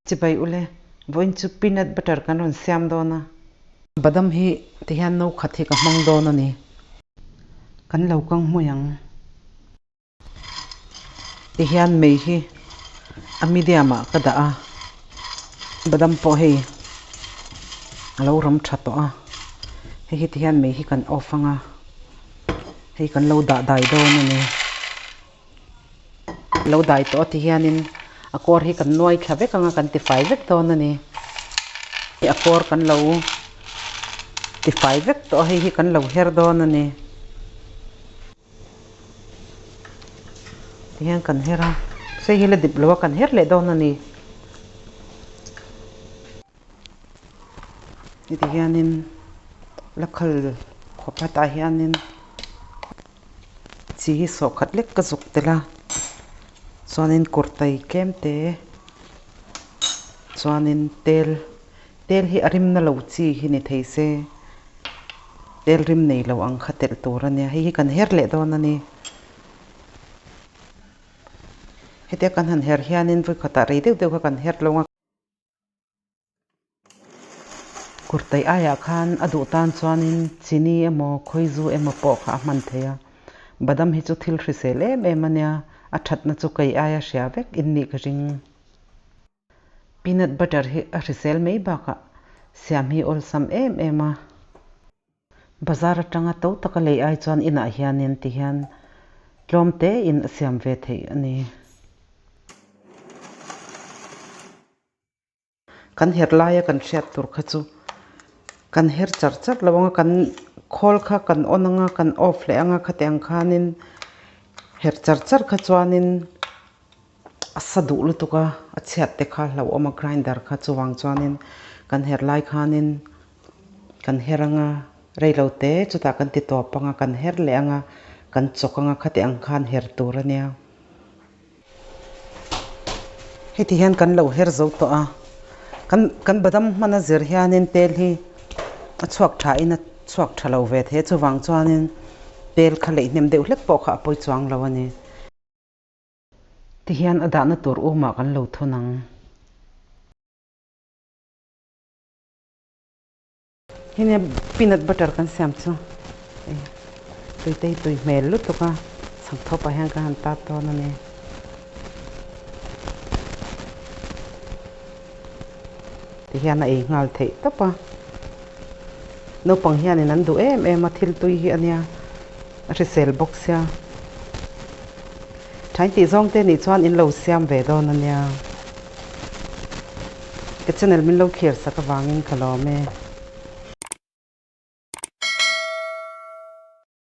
Chibai ule, vawiin chu peanut butter kan rawn siam dawn a. Badam hi tihian no khat hi ka hmang dawn a ni. Kan lo kang hmui ang. Tihian mei hi a medium ah ka dah a, badam pawh hei a lo ram tha tawh a, hei hi tihian mei hi kan off ang a, hei kan lo dah dai dawn a ni. Lo dai tawh a ti hianin a kawr hi kan nuai thla vek anga kan tifai vek dawn a ni. A kawr kan lo tifai vek tawh a, hei hi kan lo her dawn a ni. Tihian kan her a, sei hi la dip lo a kan her leh dawn a ni. Heti hianin la khal khawp a tah hianin chi hi sawhkhat lek ka zuk tel a, chuanin kurtai tlem te chuanin tel tel hi a rimna lo chi hi ni thei se tel rim nei lo ang kha telh tur a nia, hei hi kan her leh dawn a ni. Hetia kan han her hianin vawikhatah rei deuh deuh kha kan her lo ang a. Kurtai aiah khan a duh tan chuanin chini emaw khawizu emaw pawh kha a hman thei a, badam hi chu thil hrisel em em a nia, a thatna chu kei aia hria vek in nih ka ring. Peanut butter hi a hrisel mai bakah siam hi awlsam em em a. Bazar atanga to taka lei ai chuan inah hianin ti hian tlawm te in a siam ve theih a ni. Kan her laia kan hriat tur kha chu kan her char char lo anga kan khawl kha kan on anga kan off leh anga khatiang khanin her char char kha chuanin a sa duh lutuk a, a chhiat te kha hlauhawm a grinder kha chuvang chuanin kan her lai khanin Kan her anga reilo te chutah kan ti tawp anga kan her leh anga kan chawk anga khati ang khan her tur a nia. Heti hian kan lo her zo tawh a, kan kan badam hman a zir hianin tel hi a chhuak tha in a chhuak tha lo ve thei a chuvang chuanin tel kha leih hnem deuh hlek pawh kha a pawi chuang lo a ni. Tihian a dahna tur umah kan lo thun ang. Hei peanut butter kan siam chu tui te hi tui hmel lutuk a chhang thawp ah hian ka han tat dawn a ni. Tihian a ei nghal theih tawp a, naupang hianin an duh em em a thil tui hi a nia a hrisel bawk sia. Thain tih zawng te nih chuan in lo siam ve dawn a nia. Ka channel min lo thlir sak avangin ka lawm e.